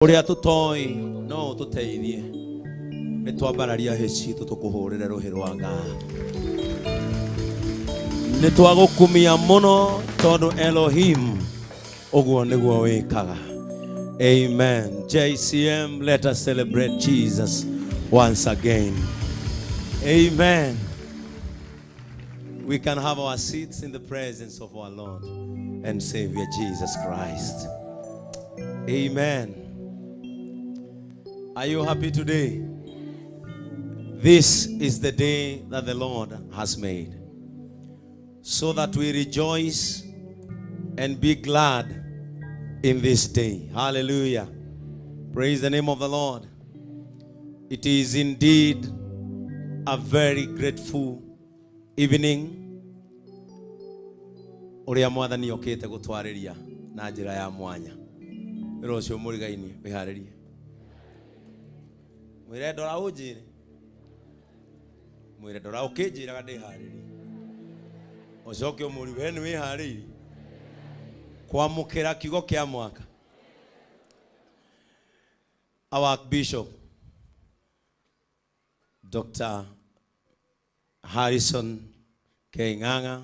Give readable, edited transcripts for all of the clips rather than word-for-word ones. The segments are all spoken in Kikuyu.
Ũrĩa tũtoĩ no ũtũteithie. Nĩ twambararia hĩ citũ tũkũhũrĩre rũhĩ rwa ngatho. Nĩ twagũkumia mũno tondũ Elohim ũguo nĩguo wĩkaga. Amen. JCM, let us celebrate Jesus once again. Amen. We can have our seats in the presence of our Lord and Savior Jesus Christ. Amen. Are you happy today? This is the day that the Lord has made, so that we rejoice and be glad in this day. Hallelujah. Praise the name of the Lord. It is indeed a very grateful evening ũrĩa mwathani okĩte gũtwarĩria na njĩra ya mwanya. Wĩra ũcio mũrigaini wĩharĩrie. Mwĩre ndora ũnjĩre. Mwĩre ndora ũkĩnjĩraga ndĩharĩrie. Ũcoke ũmũri we nĩ wĩharĩirie kwamũkĩra kiugo kĩa mwaka. Our Bishop Dr. Harrison K. Ng'ang'a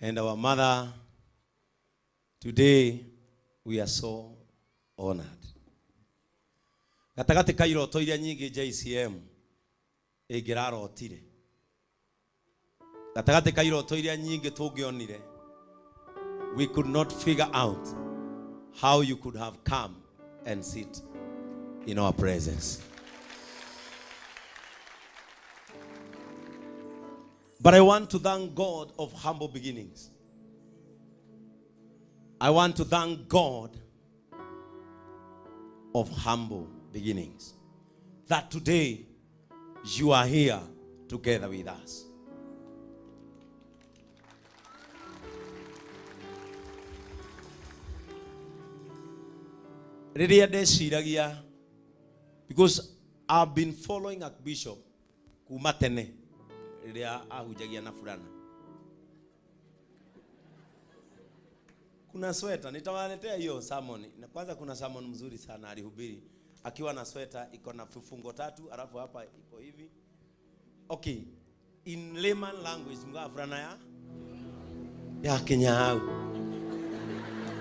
and our mother, today we are so honored. Gatagatĩ ka iroto iria nyingĩ JCM ĩngĩrarotire, gatagatĩ ka iroto iria nyingĩ tũngĩonire, we could not figure out how you could have come and sit in our presence. But I want to thank God of humble beginnings. I want to thank God of humble beginnings. That today you are here together with us. Rĩrĩa ndeciragia, because I've been following Archbishop kuma tene rĩrĩa ahunjagia na burana. Kuna sweta, nitawaletea hiyo sermon. Na kwanza kuna sermon mzuri sana alihubiri akiwa na sweta iko na vifungo tatu, alafu hapa iko hivi. Okay, in layman language mga fulana ya Kinyau.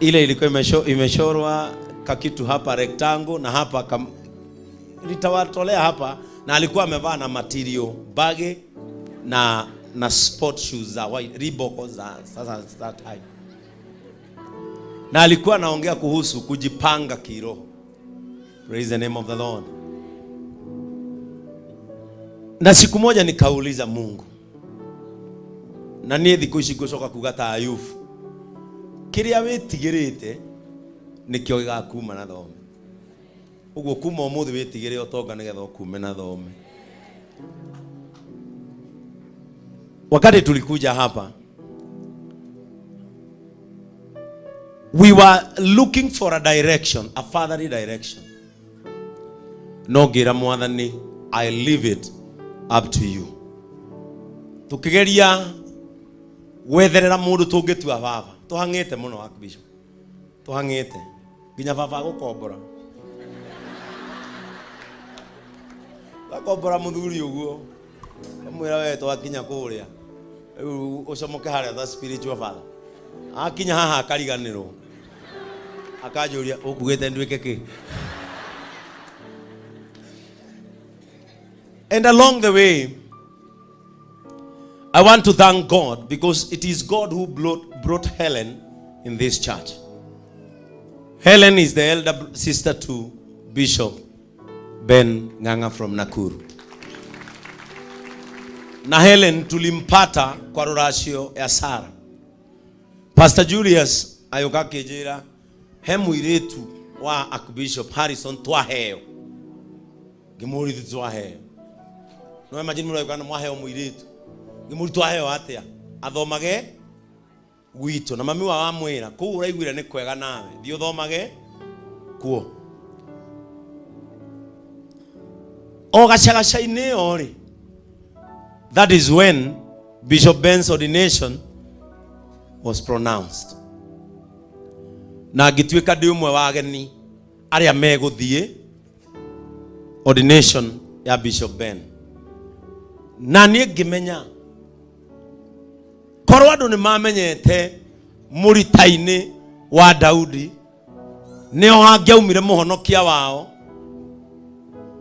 Ile ilikuwa imeshorwa kakitu hapa rectangle na hapa nitawatolea hapa, na alikuwa amevaa na material bage na sport shoes za white Reebok za sasa that time. Na alikuwa anaongea kuhusu kujipanga kiroho. Praise the name of the Lord. Na siku moja nikauliza Mungu, na niĩ thikũ ici ngũcoka kuga ta Ayubu, kĩrĩa wĩtigĩrĩte nĩkĩo gĩgakuma na thome. Ũguo kuma ũmũthĩ wĩtigĩre ũtonga nĩgetha ũkume na thome. Wakati tulikuja hapa, we were looking for a direction, a fatherly direction. No ngĩra Mwathani, I leave it up to you. Tukigeria gwetherera mũndũ tũngĩtua baba. Tũhang'ĩte mũno Archbishop. Tũhang'ĩte. Nginya baba gũkombora. Gakombora mũthuri ũguo. Kamwĩra we twakinya kũrĩa. Rĩu ũcomoke harĩa ta spiritual father. Akinya haha akariganĩrwo. Akanjũria ũkugĩte nduĩke kĩ? And along the way, I want to thank God because it is God who brought Helen in this church. Helen is the elder sister to Bishop Ben Ng'ang'a from Nakuru. Na Helen tulimpata kwa ruracio ya Sarah. Pastor Julius ayoka akĩnjĩra he mũirĩtu wa Archbishop Harrison twaheo. Ngĩmũũria twaheo. No imagine mũrauga kana mwaheo mũirĩtu. Ngĩmũũria twaheo atĩa? Athomage gwitũ. Na mami wao amwĩra kũu ũraiguire nĩ kwega nawe, thiĩ ũthomage kuo. O gacagaca-inĩ ĩyo rĩ, that is when Bishop Ben's ordination was pronounced. Na ngĩtuĩka ndĩ ũmwe wa ageni Arĩa megũthiĩ ordination ya Bishop Ben. Na niĩ ngĩmenya korwo andũ nĩ mamenyete mũrita-inĩ wa Daudi nĩho hangĩaumire mũhonokia wao,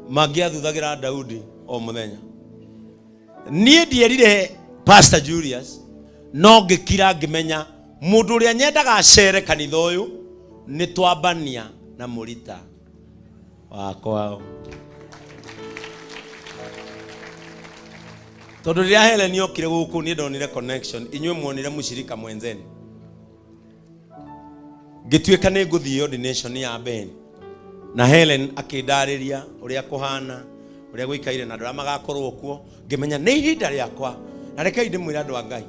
mangĩathuthagĩra Daudi o mũthenya. Niĩ ndierire Pastor Julius, no ngĩkira ngĩmenya mũndũ ũrĩa nyendaga acere kanitha ũyũ nĩ twambania na mũrita wa kwao. Tondũ rĩrĩa Helen okire gũkũ niĩ ndonire connection, inyuĩ muonire mũcirika mwenzeni. Ngĩtuĩka nĩ ngũthiĩ ordination ya Ben, na Helen akĩndarĩria ũrĩa kũhana, ũrĩa gũikaire na andũ arĩa magakorwo kuo. Ngĩmenya nĩ ihinda rĩakwa, na rekei ndĩmwĩre andũ a Ngai,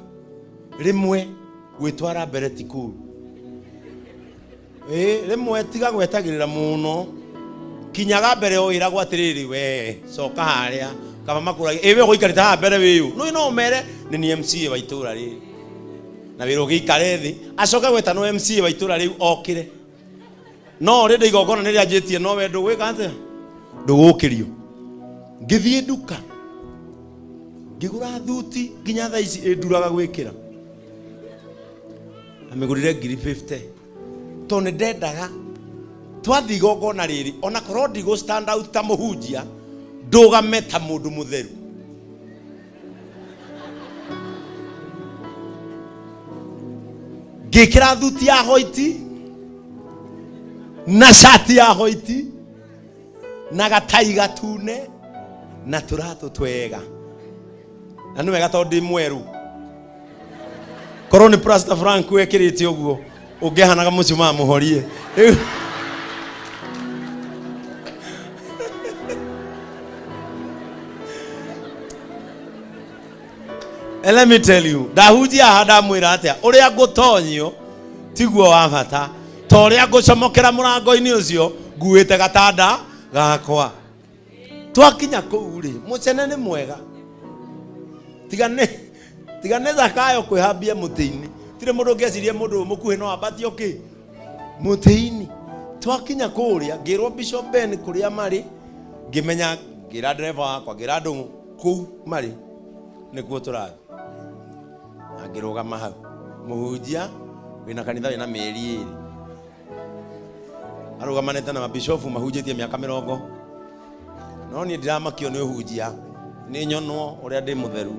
rĩmwe gwĩtwara mbere ti kũũru. Ĩĩ, rĩmwe tiga gwetagĩrĩra mũno, kinyaga mbere o wĩragwo atĩrĩrĩ, we coka harĩa kaba makũragia, ĩ we ũgũikarĩte haha mbere wĩyũ, nũĩ no ũmere nĩ niĩ MCA wa itũũra rĩrĩ, na wĩra ũgĩikare thĩ, acoke gwetanwo MCA wa itũũra rĩu okĩre. No rĩndĩ igongona nĩ rĩanjĩtie, no we ndũgwĩka atĩa, ndũgũkĩrio. Ngĩthiĩ nduka ngĩgũra thuti nginya thaa ici ĩnduraga gwĩkĩra, amĩgũrire ngiri 50 tondũ nĩ ndendaga twathiĩ igongona rĩrĩ, ona korwo ndigũ stand out ta mũhunjia, ndũgame ta mũndũ mũtheru. Ngĩkĩra thuti ya hoiti na cati ya hoiti na gatai gatune na tũratũ twega, na nĩ wega tondũ ndĩ mwerũ. Korwo nĩ Pastor Frank wekĩrĩte ũguo, ũngĩahanaga mũcumaa mũhorie. Rĩu And let me tell you, ndahunjia haha ndamwĩra atĩa, ũrĩa ngũtonyio tiguo wa bata ta ũrĩa ngũcomokera mũrango-inĩ ũcio nguĩte gatanda gakwa. Twakinya kũu rĩ, mũcene nĩ mwega, tiga nĩ Zakayo kwĩhambia mũtĩ-inĩ. Tirĩ mũndũ ũngĩeciria mũndũ ũyũ mũkuhĩ no ambatio kĩ mũtĩ-inĩ. Twakinya kũrĩa ngĩrwo Bishop Ben kũrĩa marĩ, ngĩmenya, ngĩra ndereba wakwa, ngĩra Ndũng'ũ kũu marĩ nĩkuo tũrathiĩ. Na ngĩrũgama hau, mũhunjia wĩna kanitha wĩna mĩeri ĩrĩ, arũgamanĩte na mabishofu mahunjĩtie mĩaka mĩrongo, no niĩ ndiramakio nĩ ũhunjia, nĩ nyonwo ũrĩa ndĩ mũtheru.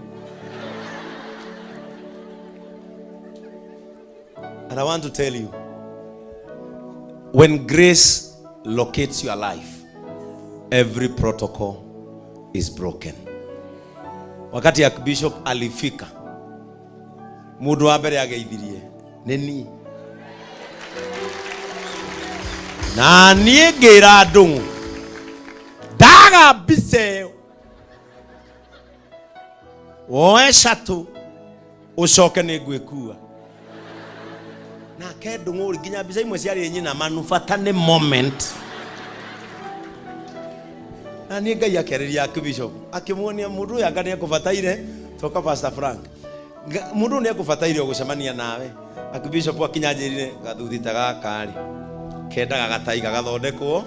And I want to tell you, when grace locates your life, every protocol is broken. Wakati Archbishop alifika, mũndũ wa mbere ageithirie nĩ niĩ, na niĩ ngĩra Ndũng'ũ ndaga mbica ĩyo, woe catũ ũcoke nĩ ngwĩkua. Nake Ndũng'ũ nginya mbica imwe ciarĩ nyina manu, bata nĩ moment. Na niĩ Ngai akĩarĩria Archbishop akĩmuonia mũndũ ũyũ anga nĩ ekũbataire, toka Pastor Frank, mũndũ ũyũ nĩ ekũbataire gũcemania nawe. Archbishop akinya anjĩrire gathuthi ta gaka rĩ kendaga gatai gagathondekwo.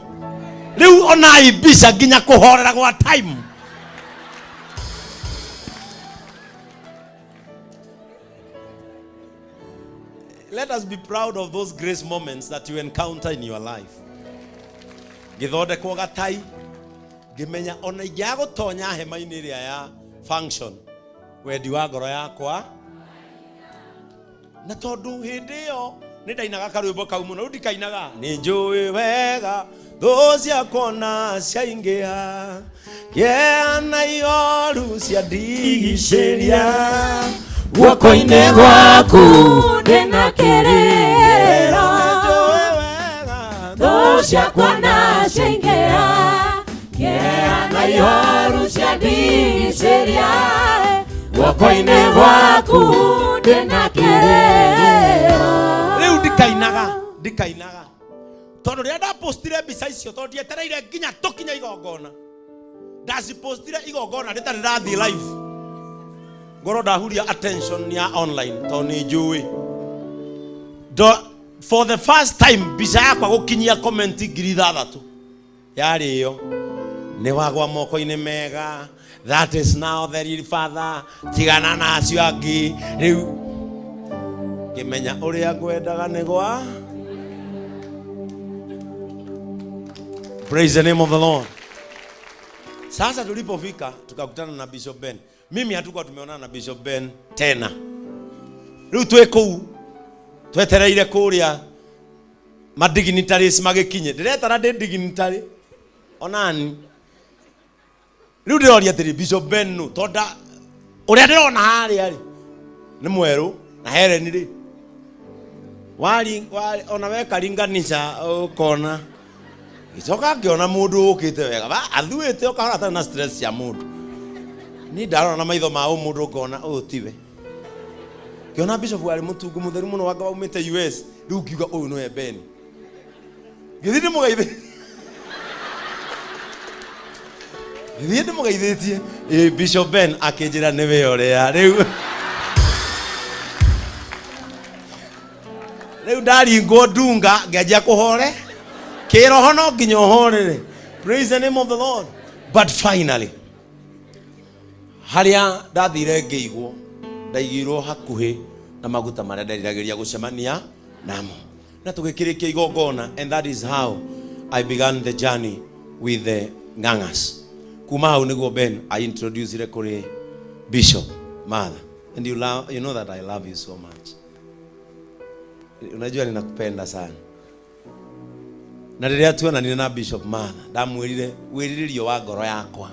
Rĩu onai mbica nginya kũhorera gwa time. Let us be proud of those grace moments that you encounter in your life. Ngĩthondekwo gatai, ngĩmenya ona ingĩaga gũtonya hema-inĩ ĩrĩa ya function, wendi wa ngoro yakwa. Na tondũ hĩndĩ ĩyo nĩ ndainaga karwĩmbo kau mũno, rĩu ndikainaga. Nĩ njũĩ wega thũ ciakwa na ciaingĩha, kĩeha na ihoru ciandigicĩria, guoko-inĩ gwaku ndĩna kĩrĩro. Nĩ njũĩ wega thũ ciakwa na ciaingĩha, kĩeha na ihoru ciandigicĩria, guoko-inĩ gwaku ndĩna kĩrĩro. Rĩu ndikainaga tondũ rĩrĩa ndapostire mbica icio, tondũ ndietereire nginya tũkinye igongona, ndacipostire igongona rĩtarĩ rathiĩ live, ngorwo ndahuria attention ya online, tondũ nĩ njũĩ. For the first time mbica yakwa gũkinyia comment 6,000 yarĩ ĩyo. Nĩ wagwa moko-inĩ mega. That is now the real father. Tigana na acio angĩ. Rĩu ngĩmenya ũrĩa ngwendaga nĩ gwa. Praise the name of the Lord. Sasa tulipofika tukakutana na Bishop Ben. Mimi hatukuwa tumeonana na Bishop Ben tena. Rĩu twĩ kũu twetereire kũrĩa madignitaries magĩkinye. Ndĩretara ndĩ dignitary onani. Rĩu ndĩroria atĩrĩ, Bishop Ben nũ? Tonda ũrĩa ndĩrona harĩa rĩ nĩ mwerũ na Helen rĩ wari, wari ona wekaringanisha ũkona gĩcoka ngĩona mũndũ ũkĩte wega ba athuĩte ũkahora atarĩ na stress cia mũndũ. Niĩ ndarora na maitho ma ũmũndũ ngona ũyũ tiwe. Ngĩona Bishop warĩ mũtungu mũtheru mũno wanga waumĩte US. Rĩu ngiuga ũyũ nĩwe Ben. Ngĩthiĩ ndĩmũgeithĩtie. Ngĩthiĩ ndĩmũgeithĩtie. Ĩ Bishop Ben akĩnjĩra nĩwe ũrĩa. Rĩu rĩu ndaringwo ndunga ngĩanjia kũhore. Kĩroho no nginya ũhorere. Praise the name of the Lord. But finally harĩa ndathire ngĩigwo ndaigirwo hakuhĩ na maguta marĩa nderiragĩria gũcemania namo. Na tũgĩkĩrĩkia igongona, and that is how I began the journey with the Ng'ang'as. Kuma hau nĩguo Ben I introduced kũrĩ Bishop Martha. And you love, you know that I love you so much. Unajua ninakupenda sana. Na rĩrĩa tuonanire na Bishop Martha, ndamwĩrire wĩrirĩrio wa ngoro yakwa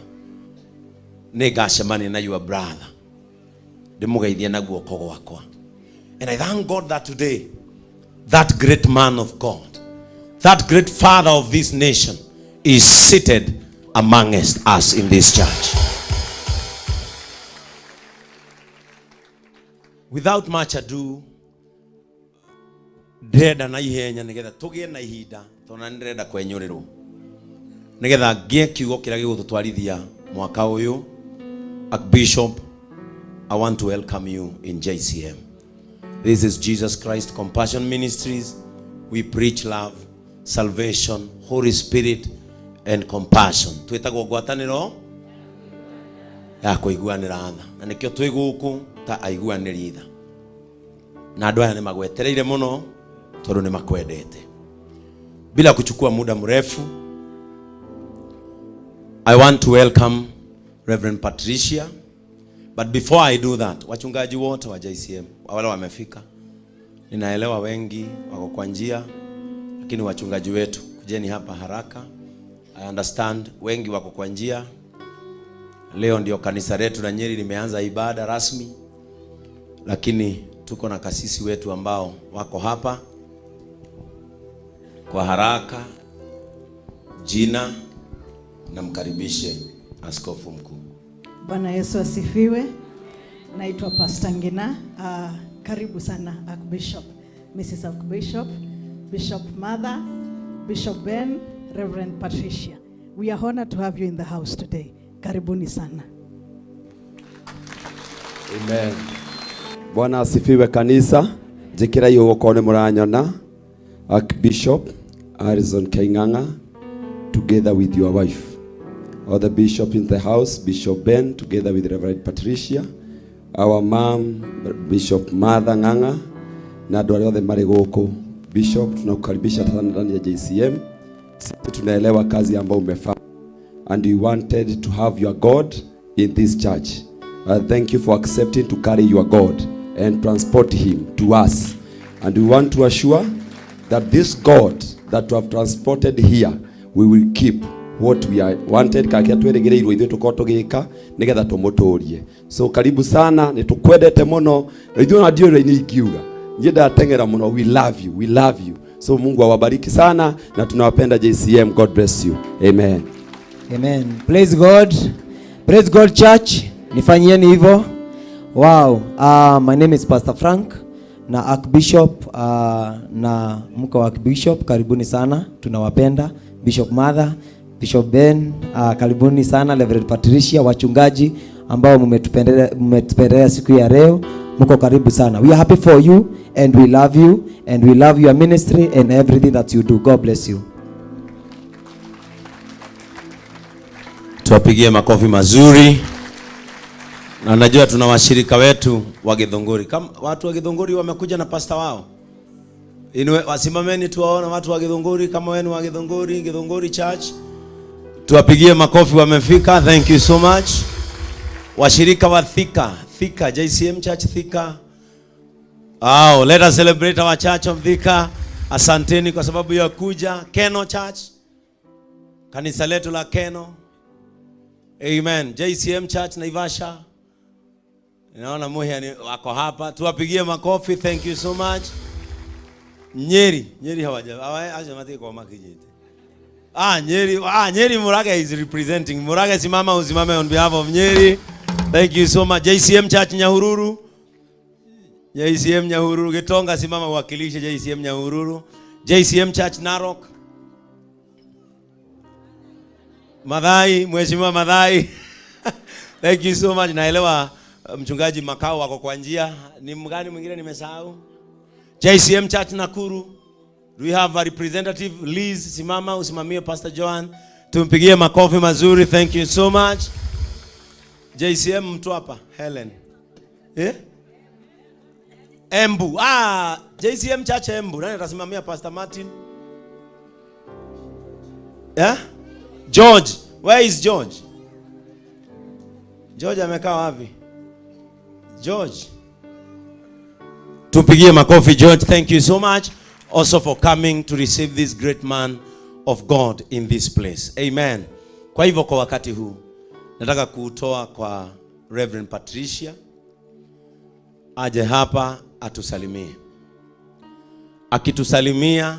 nĩ ngacemania na your brother ndĩmũgeithie na guoko gwakwa. And I thank God that today that great man of God, that great father of this nation is seated amongst us in this church. Without much ado, ndĩrenda na ihenya nĩgetha tũgĩe na ihinda tondũ nĩ ndĩrenda kwenyũrĩrwo nĩgetha ngĩe kiugo kĩrĩa gĩgũtũtwarithia mwaka ũyũ. Archbishop, I want to welcome you in JCM. This is Jesus Christ Compassion Ministries. We preach love, salvation, Holy Spirit and compassion. Twĩtagwo ngwatanĩro ya kũiguanĩra tha, na nĩkĩo twĩ gũkũ ta aiguanĩri tha. Na andũ aya nĩ magwetereire mũno tondũ nĩ makwendete. Bila kuchukua muda mrefu, I want to welcome Reverend Patricia. But before I do that, wachungaji wote wa JCM wale wamefika, ninaelewa wengi wako kwa njia, lakini wachungaji wetu kujeni hapa haraka. I understand wengi wako kwa njia. Leo ndio kanisa letu la Nyeri limeanza ibada rasmi, lakini tuko na kasisi wetu ambao wako hapa kwa haraka. Jina, namkaribishe askofu mkuu. Bwana Yesu asifiwe. Naitwa Pastor Ngina. Karibu sana Archbishop, Mrs. Archbishop, Bishop Mother, Bishop Ben, Reverend Patricia. We are honored to have you in the house today. Karibuni sana. Amen. Bwana asifiwe kanisa. Njikira iyo gukorwo nĩ mũranyona. Archbishop Harrison K. Ng'ang'a together with your wife. All the bishop in the house, Bishop Ben together with Reverend Patricia, our mom Bishop Martha Ng'ang'a na andũ arĩa othe marĩ gũkũ. Bishop, tunakukaribisha sana ndani ya JCM. Sisi tunaelewa kazi ambayo umefanya and you wanted to have your God in this church. Thank you for accepting to carry your God and transport him to us. And we want to assure that this God that you have transported here, we will keep what we are wanted kakia tweregereirwo ithuĩ tũkorwo tũgĩka nĩgetha tũmũtũrie. So karibu sana, nĩtũkwendete mũno. Na ithuĩ ona ndiũĩ ũrĩa niĩ ingiuga, niĩ ndateng'era mũno. We love you, we love you. So Mungu awabariki sana na tunawapenda JCM. God bless you. Amen. Amen. Praise God. Praise God church. Nifanyieni hivyo. Wow. My name is Pastor Frank na Archbishop na mke wa Archbishop, karibuni sana, tunawapenda. Bishop Martha, Bishop Ben, karibuni sana. Reverend Patricia, wachungaji ambao mmetupendelea siku ya leo. Mko karibu sana. We are happy for you and we love you and we love your ministry and everything that you do. God bless you. Tuwapigie makofi mazuri. Na najua tuna washirika wetu wa Githunguri. Kama watu wa Githunguri wamekuja na pasta wao. Inwe, wasimameni tuwaone watu wa Githunguri kama wenu wa Githunguri, Githunguri Church. Tuwapigie makofi wamefika. Thank you so much. Washirika wa Thika, Thika JCM Church Thika. Oh, let us celebrate our church of Thika. Asanteni kwa sababu ya kuja. Keno Church. Kanisa letu la Keno. Amen. JCM Church Naivasha. Naona Muhia ni wako hapa. Tuwapigie makofi. Thank you so much. Nyeri, Nyeri hawaja. Hawaja matiko makijite. Nyeri, Nyeri Murage is representing. Murage, simama usimame on behalf of Nyeri. Thank you so much. JCM Church Nyahururu. JCM Nyahururu. Gitonga, simama uwakilishe JCM Nyahururu. JCM Church Narok. Madhai, Mheshimiwa Madhai. Thank you so much. Naelewa mchungaji Makao wako kwa njia. Ni mgani mwingine nimesahau? JCM Church Nakuru. Do we have a representative? Liz, simama usimamie Pastor Joan. Tumpigie makofi mazuri. Thank you so much. JCM Mtwapa, Helen. Eh? Embu. JCM Church Embu. Nani atasimamia Pastor Martin? Yeah? George. Where is George? George amekaa wapi? George. Tupigie makofi George. Thank you so much also for coming to receive this great man of God in this place. Amen. Kwa hivyo kwa wakati huu nataka kuutoa kwa Reverend Patricia aje hapa atusalimie. Akitusalimia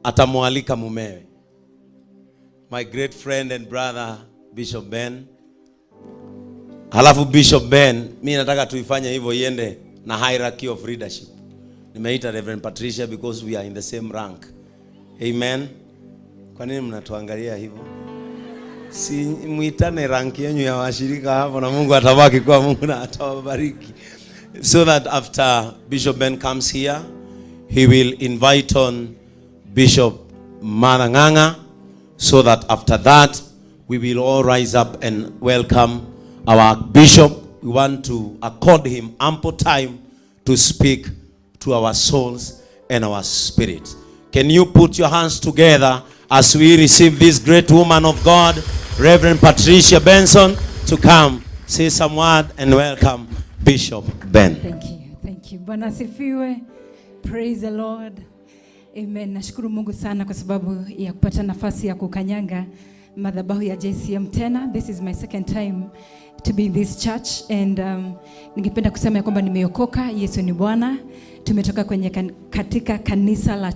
atamwalika mumewe, my great friend and brother Bishop Ben. Halafu Bishop Ben, mi nataka tuifanye hivyo iende na hierarchy of leadership. Nimeita Reverend Patricia because we are in the same rank. Amen. Kwa nini mnatuangalia hivyo? Si muitane rank yenu ya washirika hapo na Mungu atabaki kwa Mungu na atawabariki. So that after Bishop Ben comes here, he will invite on Bishop Maranganga, so that after that we will all rise up and welcome our bishop. We want to accord him ample time to speak to our souls and our spirits. Can you put your hands together as we receive this great woman of God, Reverend Patricia Benson, to come say some word and welcome Bishop Ben. Thank you. Thank you. Bwana asifiwe. Praise the Lord. Amen. Nashukuru Mungu sana kwa sababu ya kupata nafasi ya kukanyanga madhabahu ya JCM tena. This is my second time to be in this church and ningependa kusema ya kwamba nimeokoka. Yesu ni Bwana. Tumetoka kwenye katika kanisa la